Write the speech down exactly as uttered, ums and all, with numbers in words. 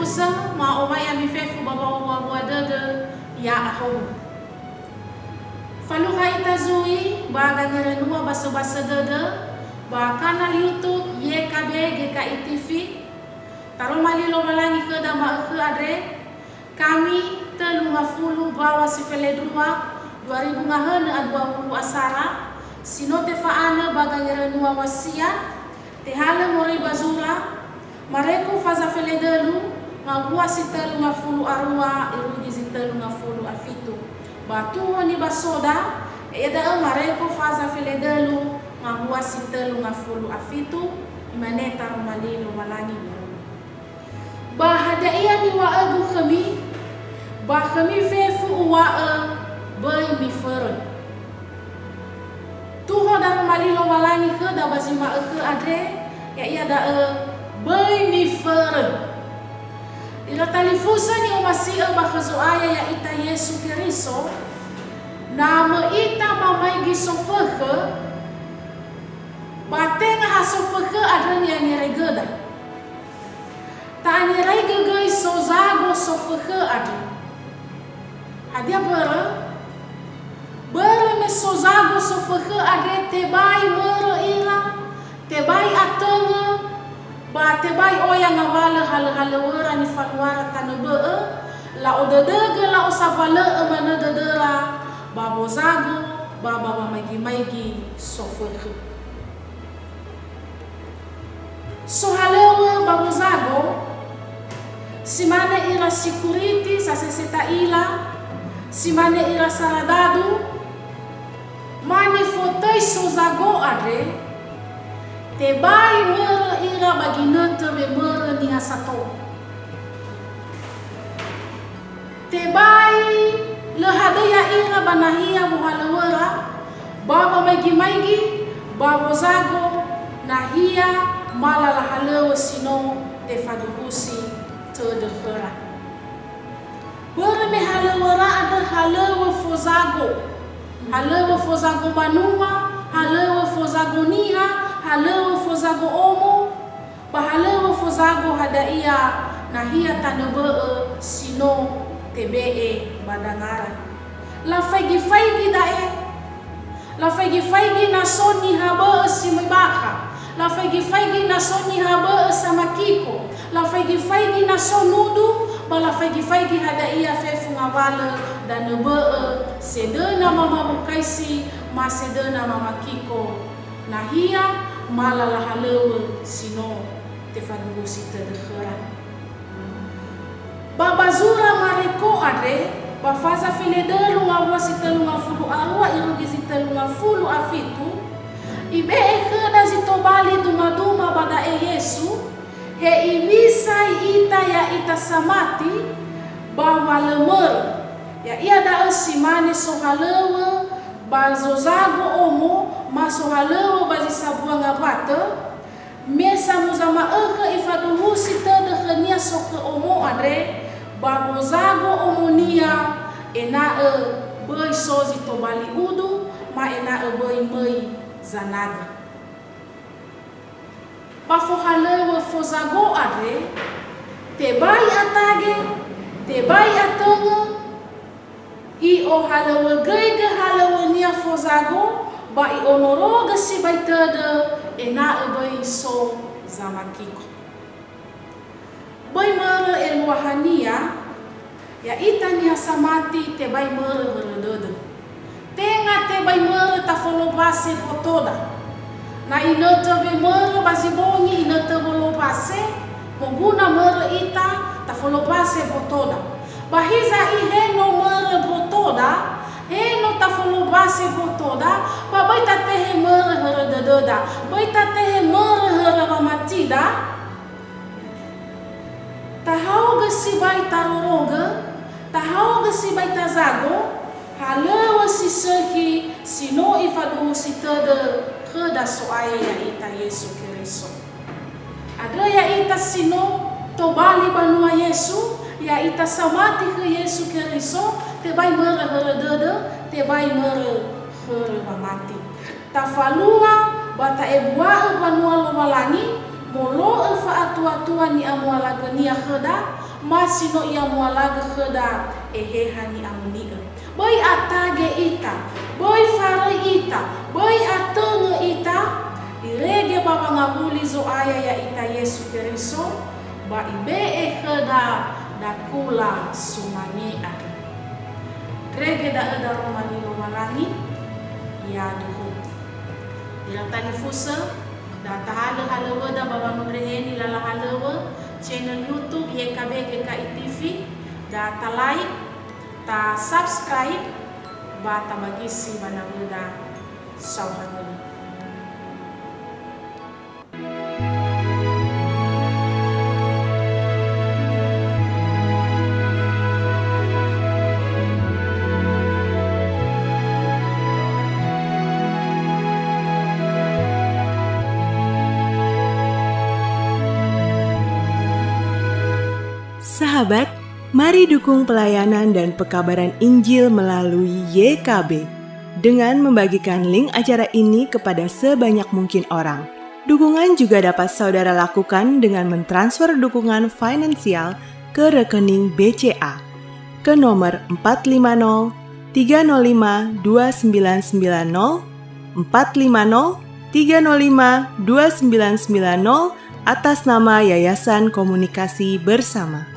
Usa ma'owai ami fefu ba wa'owua dödö, ya'ahowu. Falukha ita zui ba gangerenua basöbasö dödö ba kanal YouTube Y K B G K I T V. Taroma li Lowalangi khöda ma'ökhö andre, kami tölu ngafulu mbaŵa si felendrua, dua ribu ngahönö a dua wulu asara, si no tefa'anö ba gangerenua wasia, tehalö moroi ba zura, Mareko faza feledölu, ngawua si tölu ngafulu arua, irugi zi tölu ngafulu afitu. Ba tuho nibasoda, ya'ia da'ö Mareko faza feledölu, ngawua si tölu ngafulu afitu, imane taroma li Lowalangi moroi. Ba hadia ia niŵa'ögu khömi? Ba khömi fefu uŵa'ö, böi miförö. Tuho daroma li Lowalangi khöda ba zi ma'ökhö andre, ya'ia da'ö, böi miförö. Ira talifusö ni'omasi'ö ba khö Zo'aya ya'ita Yesu Keriso, na möi ita mamaigi sofökhö, ba tenga ha sofökhö andrö ni'angeraigöda. Ta'angeraigö göi sozago sofökhö andrö. Hadia mbörö? Börö me sozago sofökhö andre tebai mörö ira, tebai atöngö, ba tebai oya ngawalö halöhalöŵöra nifaluara tanö bö'ö, la'odödögö, la'osambalö'ö manö dödöra ba wozago ba ba wamaigi-maigi sofökhö. Sohalöŵö ba wozago, si mane ira sikuriti sasese ta'ila, si mane ira saradadu, ma nifotöi sozago andre, tebai mörö ira ba ginötö wemörö niha sato. Tebai lö hadöi ya'ira ba nahia wohalöŵöra, ba wamaigi-maigi, ba wozago, nahia ma lala halöŵö si no tefaduhusi tödö khöra. Börö me halöŵöra andrö halöŵö fozago, halöŵö fozago banua, halöŵö fozago niha, halöŵö fozago omo, ba halöŵö fozago hadia ia nahia tanö bö'ö si no tebe'e ba dangara. Lafaigi-faigi da'e. Lafaigi-faigi na so niha bö'ö si möi bakha. Lafaigi-faigi na so niha bö'ö samakiko. Lafaigi-faigi na so nudu, ba lafaigi-faigi hadia ia fefu ngawalö danö bö'ö sedöna mamawukaisi ma sedöna mamakiko. Nahia ma lala halöŵö si no tefaduhusi tödö khöra. Ba ba zura Mareko andre, ba faza feledölu ngawua si tölu ngafulu arua irugi zi tölu ngafulu afitu, ibe'e khöda zi tobali dumaduma ba da'e Yesu, he iwisai ita ya'ita samati ba wa lö mörö. Ya'ia da'ö si mane sohalöŵö ba zozago omo, ma sohalöŵö ba zi sambua ngawatö, me samuza ma'ökhö ifaduhusi tödö khönia sokhö omo andre, ba wozago omonia, ena'ö böi so zi tobali udu, ma ena'ö böi möi zanadö. Ba fohalöŵö fozago andre, tebai atage, tebai atöngö, i'ohalöŵögöigö halöŵönia fozago, ba i'onorogö sibai tödö, ena'ö böi so zamakiko. Böi mörö eluahania, ya'ita niha samati tebai mörö hörö dödö. Tenga tebai mörö tafolombase botoda. Na inötö wemörö ba zi bongi inötö wolombase, moguna mörö ita tafolombase botoda. Ba hiza he no mörö botoda, he no tafolombase botoda, ba böi tatehe mörö hörö dödöda, böi tatehe mörö hörö wamatida, Tahaogö sibai tarorogö, tahaogö sibai tazago, halöŵö si sökhi si no ifaduhusi tödö khöda So'aya ya'ita Yesu Keriso. Andrö ya'ita si no tobali banua Yesu, ya'ita samati khö Yesu Keriso, tebai mörö hörö dödö, tebai mörö hörö wamati. Tafalua ba ta'ebua'ö banua Lowalangi, molo'ö fa'atua-tua ni'amualagönia khöda, Ma si no Ia mualagö khöda Eheha ni'amoni'ö. Böi atage ita, böi faröi ita, böi atönö ita, irege ba wangawuli Zo'aya ya'ita Yesu Keriso, ba Ibe'e khöda dakula sumange andrö. Irege da'ö daroma li Lowalangi, yaduhu. Ira talifusö, da tahalö halöwöda ba wanundre heni lala halöwö, channel YouTube Y K B G K I T V, da ta-like, ta-subscribe, ba tabagisi ba nawöda saohagölö. Sahabat, mari dukung pelayanan dan pekabaran Injil melalui Y K B dengan membagikan link acara ini kepada sebanyak mungkin orang. Dukungan juga dapat saudara lakukan dengan mentransfer dukungan finansial ke rekening B C A ke nomor empat lima nol tiga nol lima dua sembilan sembilan nol, empat lima nol tiga nol lima dua sembilan sembilan nol, atas nama Yayasan Komunikasi Bersama.